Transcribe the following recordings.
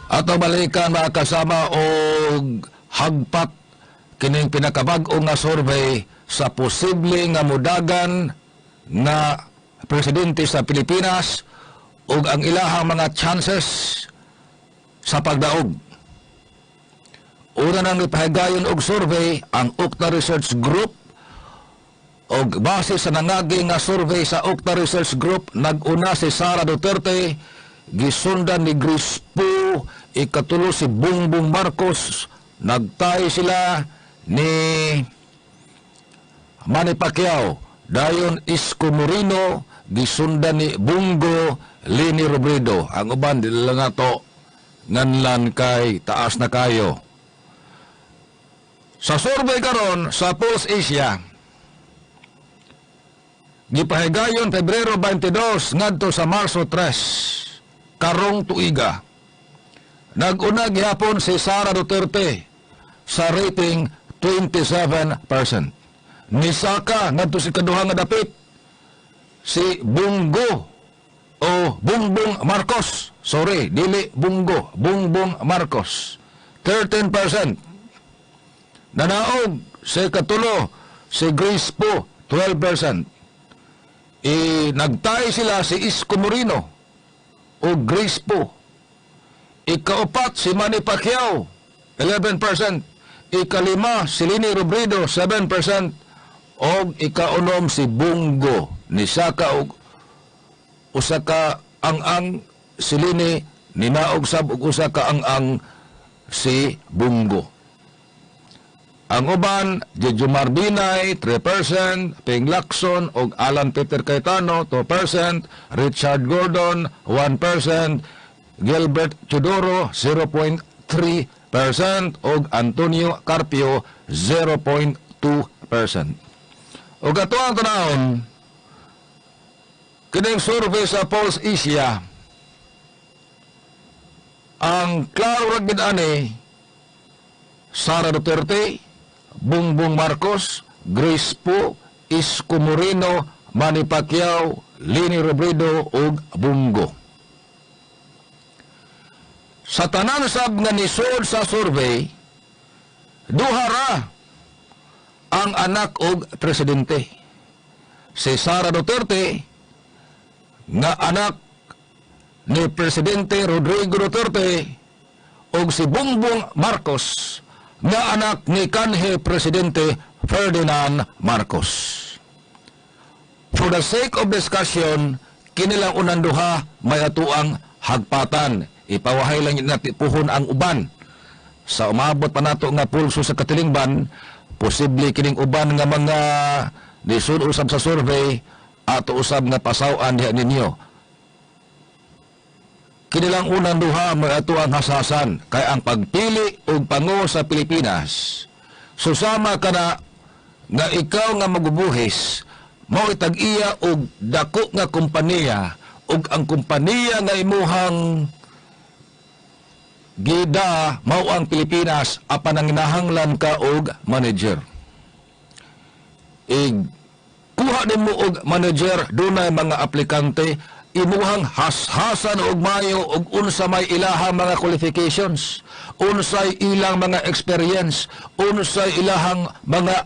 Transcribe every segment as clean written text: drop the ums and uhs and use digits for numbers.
Ato balikan, mga kasama, og hagpat kining pinakabag-o nga survey sa posible nga mudagan nga presidente sa Pilipinas ug ang ilahang mga chances sa pagdaog. Una nang ipahigayon og survey ang Octa Research Group, og base sa nangagi nga survey sa Octa Research Group, nag-una si Sara Duterte, gisundan ni Grace Poe, ikatulo si Bongbong Marcos, nagtay sila ni Manny Pacquiao, dayon Isko Moreno, gisundan ni Bong Go, Leni Robredo. Ang uban dili lang nato nganlan kay taas na kayo. Sa survey karon sa Pulse Asia, gipahigayon Pebrero 22 ngadto sa Marso 3 karong tuiga, nag-una gihapon si Sara Duterte sa rating 27%. Nisaka ngadto sa ikaduha nga dapit si Bong Go o Bongbong Marcos. Sorry, dili Bong Go, Bongbong Marcos. 13%. Nanaog sa ikatulo si Grace Poe, 12%. E, nagtay sila si Isko Moreno o Grace Poe. Ikaupat si Manny Pacquiao, 11%. Ikalima si Leni Robredo, 7%. Og ikaunom si Bong Go. Nisaka og usa ka ang-ang si Leni, ninaog sab og usa ka ang-ang si Bong Go. Ang uban, Jejomar Binay, 3%, Ping Lacson og Alan Peter Cayetano, 2%, Richard Gordon, 1%, Gilbert Teodoro, 0.3%, og Antonio Carpio, 0.2%. Og ato ang tanawon, kining survey sa Pulse Asia, ang klaro ra gid ani, Sara Duterte, Bongbong Marcos, Grace Poe, Isko Moreno, Manny Pacquiao, Leni Robredo ug Bong Go. Sa tanan sab nga nisod sa survey, duha ra ang anak og presidente. Si Sara Duterte nga anak ni Presidente Rodrigo Duterte ug si Bongbong Marcos nga anak ni kanhi Presidente Ferdinand Marcos. For the sake of discussion, kini lang unang duha may atuang hagpatan. Ipawahay lang natin puhon ang uban. Sa umabot pa nato nga pulso sa katilingban, posible kining uban nga mga nisud usab sa survey ato usab nga pasaw-an diha ninyo. Kinilang unang duha may ato ang hasasan kay ang pagpili og pangulo sa Pilipinas, susama kana nga ikaw nga magubuhis mao tag-iya og dako nga kompanya ug ang kompanya nga imuhang gida mao ang Pilipinas, apan ang ginahanglan ka og manager. Ig kuha nimo og manager, dunay mga aplikante, imuhang hashasan og mayo og unsa may ilahang mga qualifications, unsay ilang mga experience, unsay ilahang mga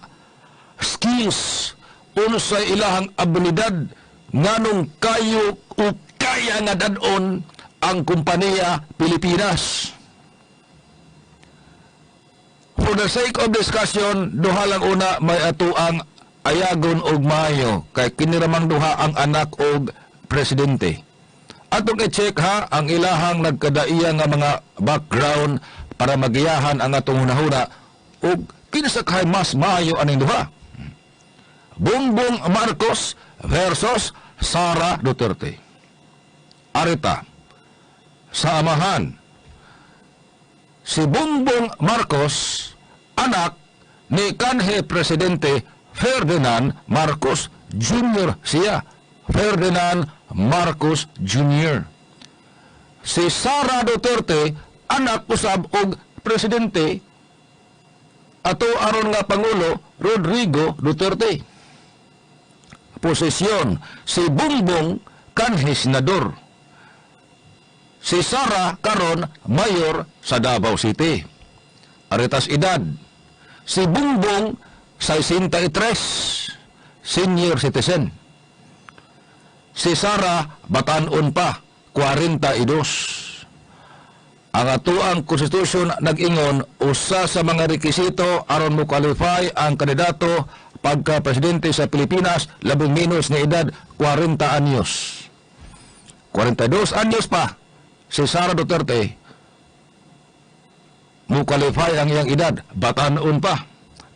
skills, unsay ilahang abilidad, nganong kayo o kaya nga dad-on ang kompanya Pilipinas. For the sake of discussion, duha lang una may atuang ayagon og maayo kay kini ramang duha ang anak og presidente. Atong i-check ha ang ilahang nagkadaiya nga mga background para magiyahan ang atong hunahuna og kinsa kay mas maayo aning duha. Bongbong Marcos versus Sara Duterte. Arita, sa amahan, si Bongbong Marcos, anak ni kanhi Presidente Ferdinand Marcos Jr. siya. Ferdinand Marcos Jr. Si Sara Duterte, anak usab og presidente ato aron nga pangulo Rodrigo Duterte. Posisyon, si Bongbong kanhi senador. Si Sara karon mayor sa Davao City. Ari tas edad. Si Bongbong, 63, senior citizen. Si Sara, batanon pa, 42. Ang atuang konstitusyon nag-ingon, usa sa mga rekisito aron mo qualify ang kandidato pagka presidente sa Pilipinas, labing menos nga edad 40 anyos. 42 anyos pa si Sara Duterte, mo qualify ang iyang edad, batanon pa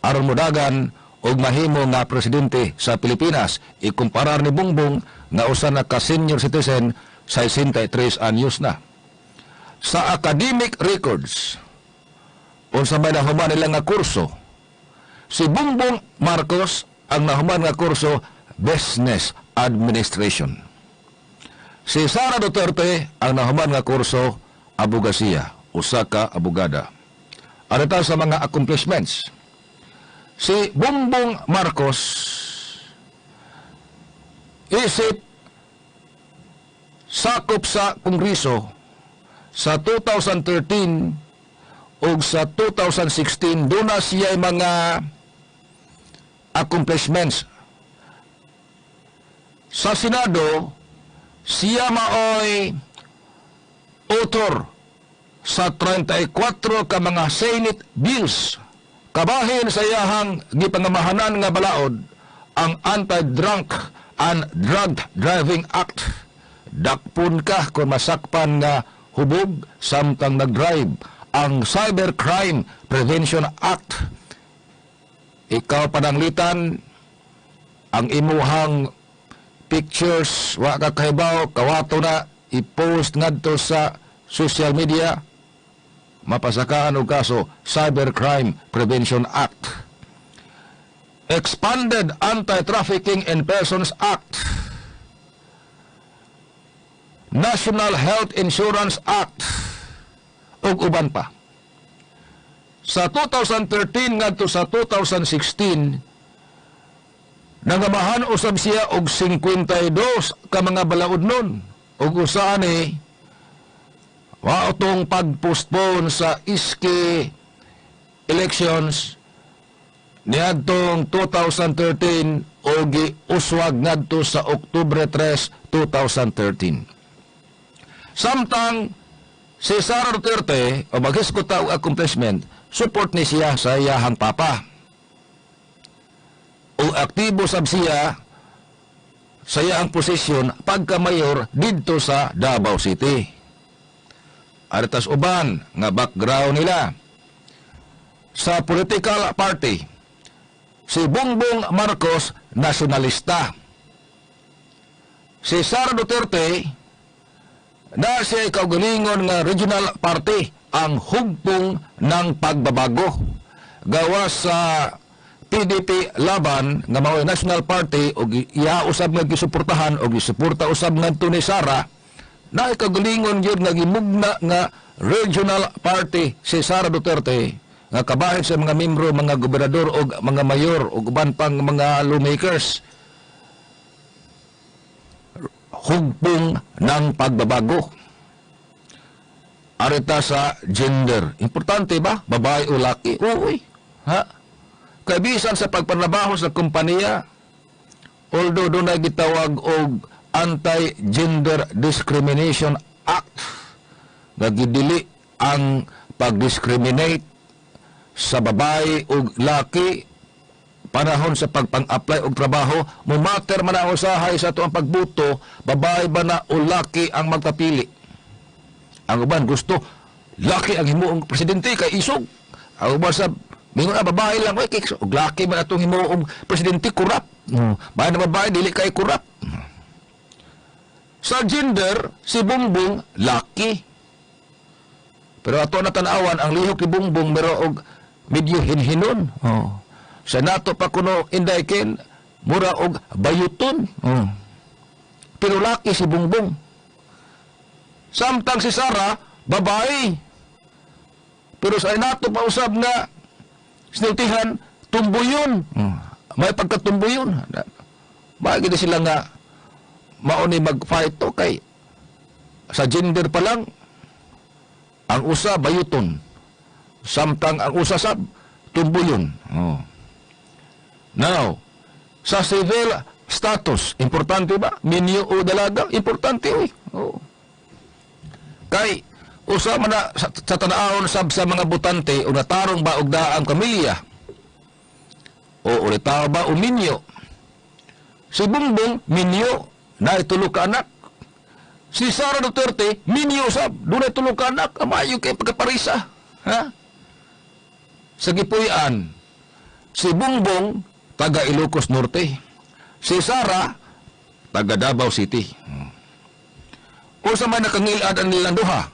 aron modagan og mahimo nga presidente sa Pilipinas, ikumparar ni Bongbong nga usa na ka senior citizen, 63 anyos na. Sa academic records, unsa may nahuman nila nga kurso, si Bongbong Marcos, ang nahuman nga kurso, Business Administration. Si Sara Duterte, ang nahuman nga kurso, abogasiya, usa ka abogada. Ano ta sa mga accomplishments? Si Bongbong Marcos, isip sakop sa Kongreso sa 2013 ug sa 2016, duna siya mga accomplishments. Sa Senado, siya maoy author sa 34 ka mga Senate bills. Kabahin sa iyahang gipangamahanan nga balaod, ang Anti-Drunk and Drug Driving Act. Dakpon ka kung masakpan nga hubog samtang nag-drive. Ang Cybercrime Prevention Act. Ikaw pananglitan, ang imuhang pictures, wa ka kahibaw, kawato na, i-post ngadto sa social media, mapasakaan og kaso, Cybercrime Prevention Act. Expanded Anti-Trafficking in Persons Act. National Health Insurance Act, ug uban pa. Sa 2013 ngadto sa 2016, nangamahan usab siya og 52 ka mga balaod nun. Ug usa ani mao tong pag-postpone sa SK elections niadtong 2013 o giuswag ngadto sa Oktubre 3, 2013. Samtang si Sara Duterte, o maghisgot ta og accomplishment, support ni siya sa iyahang papa. O aktibo sab siya sa iyang posisyon pagka-mayor didto sa Davao City. Ari tas uban nga background nila. Sa political party, si Bongbong Marcos, nasyonalista. Si Sara Duterte, na siya kaugalingon nga regional party, ang Hugpong ng Pagbabago. Gawas sa PDP Laban nga mao'y national party og iya usab nga gisuportahan og gisuporta usab ngadto ni Sara, na kaugalingon gyud nga gimugna nga regional party si Sara Duterte nga kabahin sa mga membro, mga gobernador og mga mayor ug uban pang mga lawmakers, Hugpong ng Pagbabago. Ari ta sa gender. Importante ba? Babae o laki? Uy. Ha? Kay bisan sa pagpanrabaho sa kompanya, although dunay gitawag og Anti-Gender Discrimination Act, nga gidili ang pag-discriminate sa babae o laki panahon sa pagpang-apply og trabaho, mumatter man na usahay sa ato ang pagbuto, babae ba na o laki ang magpapili. Ang uban gusto, laki ang himuong presidente kay isog. Ang uban sa mingon na babae lang, oy, kay og laki man atong himuong presidente, kurap. Bahay na babae, dili kay kurap. Sa gender, si Bongbong, laki. Pero ato na tan-awan, ang lihok ni Bongbong mero og medyo hinhinon. Oh. Sa nato pa kuno, Inday Ken, mura og bayuton. Oh. Pero laki si Bongbong. Samtang si Sara, babae. Pero sa nato pa usab nga sinultihan, tumbuyon. May pagkatumbuyon. Bagay sila nga mao ni mag-fight to kay Sa gender pa lang, ang usa bayuton, samtang ang usa sab tumbuyon. Oh. Now, sa civil status, importante ba? Minyo o dalaga? Importante, uy. Oh. Kay usa man na sa tanawon sab sa mga botante o natarong ba og daang pamilya o ulitaw ba o minyo. Si Bongbong, minyo, na tulo ka anak. Si Sara Duterte, minyo sab, dunay tulo ka anak. Amayo kay pagkaparisa. Ha? Sa gipuy-an, si Bongbong, taga Ilocos Norte. Si Sara, taga Davao City. Unsa may nakangilad ang nilang duha?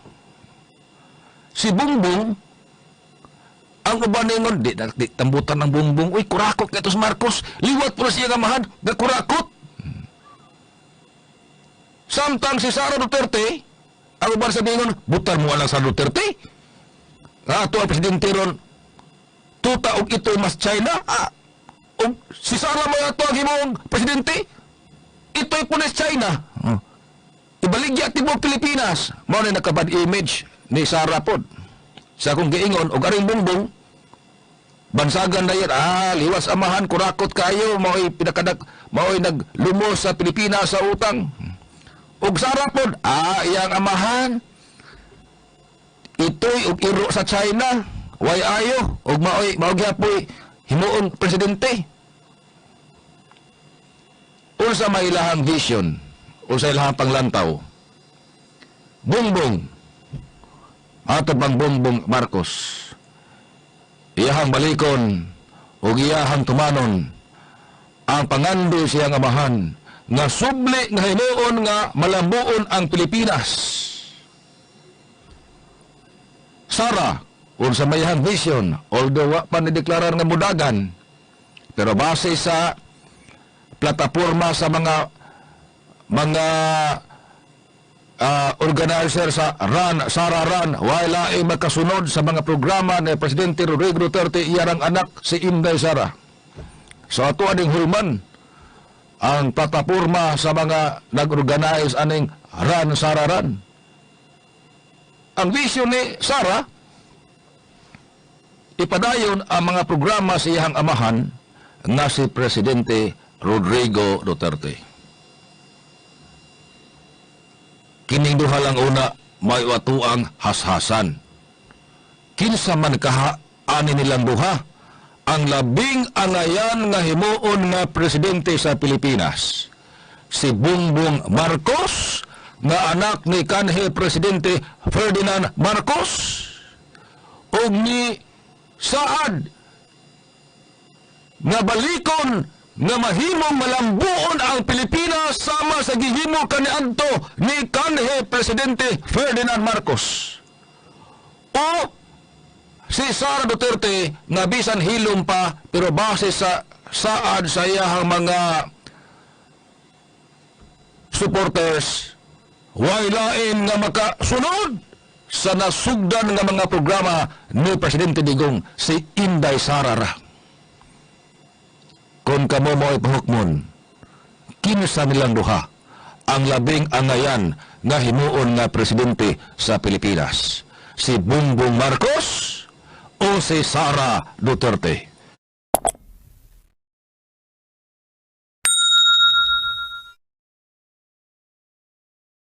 Si Bongbong, ang uban ningon, di tambutan ng Bongbong, "Uy, kurakot kay si Marcos, liwat po na siya nga amahan, nga kurakot." Samtang si Sara Duterte, ang uban sa ningon, "Butan mo lang sa Duterte. Ato ang presidente ron, tuta og ito mas China, ah, og si Sara mo ato ang himong presidente, ito'y punes China. Oh. Ibaligya tibok Pilipinas." Mao na naka-bad image ni Sara pod. Sa akong giingon, og aring Bongbong, bansagan na yan, "Ah, liwas amahan, kurakot kayo, mao'y pinakadak, mao'y naglumos sa Pilipinas sa utang." Og Sara pod, "Ah, iyang amahan, ito'y og iro sa China, way ayo, og mao'y, mao gyapoy himuong presidente." Unsa may ilahang vision, unsa ilahang panglantaw? Bongbong, ato bang Bongbong Marcos, iyahang balikon ug iyahang tumanon ang pangandoy siyang amahan nga subli nga himuon nga malambuon ang Pilipinas? Sara, unsa may iyahang vision? Although wa pa ni deklarar nga mudagan, pero base sa plataporma sa mga organizer sa Run, Sara Run, wala ay makasunod sa mga programa ni Presidente Rodrigo Duterte iyarang anak si Inday Sara. So ato aning hulman ang plataporma sa mga nag-organize aning Run, Sara Run. Ang vision ni Sara, ipadayon ang mga programa sa iyang amahan nga si Presidente Rodrigo Duterte. Kining duha lang una may atuang hashasan. Kinsa man kaha ani nilang duha ang labing angayan nga himuon nga presidente sa Pilipinas? Si Bongbong Marcos nga anak ni kanhi Presidente Ferdinand Marcos o ni Saad nga balikon nga mahimong malambuon ang Pilipinas sama sa gihimo kaniadto ni kanhi Presidente Ferdinand Marcos, o si Sara Duterte nga bisan hilom pa pero base sa saad sa iyahang mga supporters, way lain nga makasunod sa nasugdan nga mga programa ni Presidente Digong, si Inday Sara ra? Kung kamo mo ay pahukmon, kinsa nilang duha ang labing angayan nga himuon nga presidente sa Pilipinas? Si Bongbong Marcos o si Sara Duterte?